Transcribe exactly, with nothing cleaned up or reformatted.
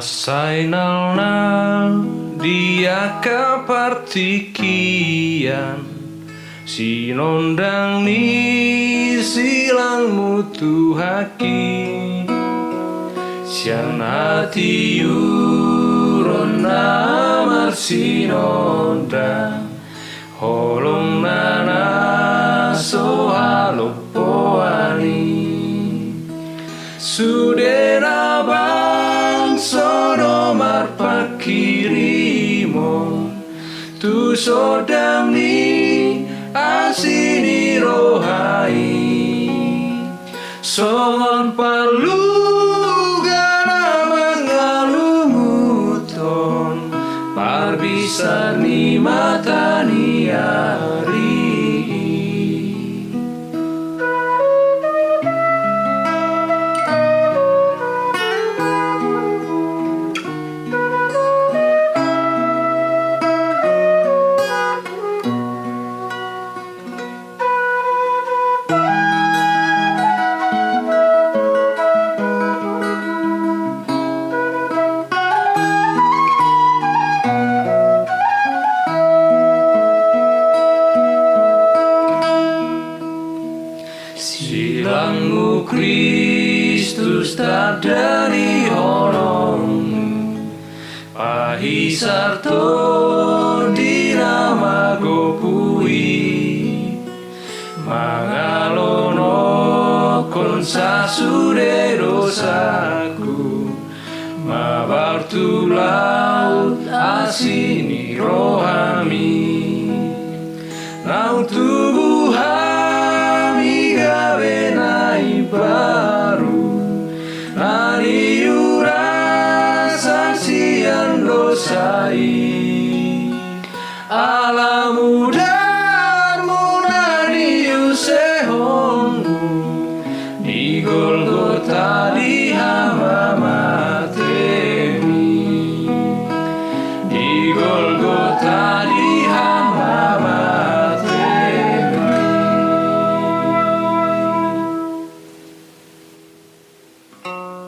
Sai nalnal di angka partingkian, sinondang ni silangmu Tuhanki. Sian hatiuron na marsinondang, holong na naso halompoan i. Sude na bangso do marpanghirimon tu sondang ni asi ni roha i. Songon parluga na mangalumuthon parbisa ni mata ni ari i. Silangmu Kristus, tanda ni holongmu, pahisar tondi na magopu i. Mangalonokkon sasude dosaku, mabar tu laut asi ni rohami. Naung tubu hami gabe na imbaru, na niuras sian dosa i. Ala muda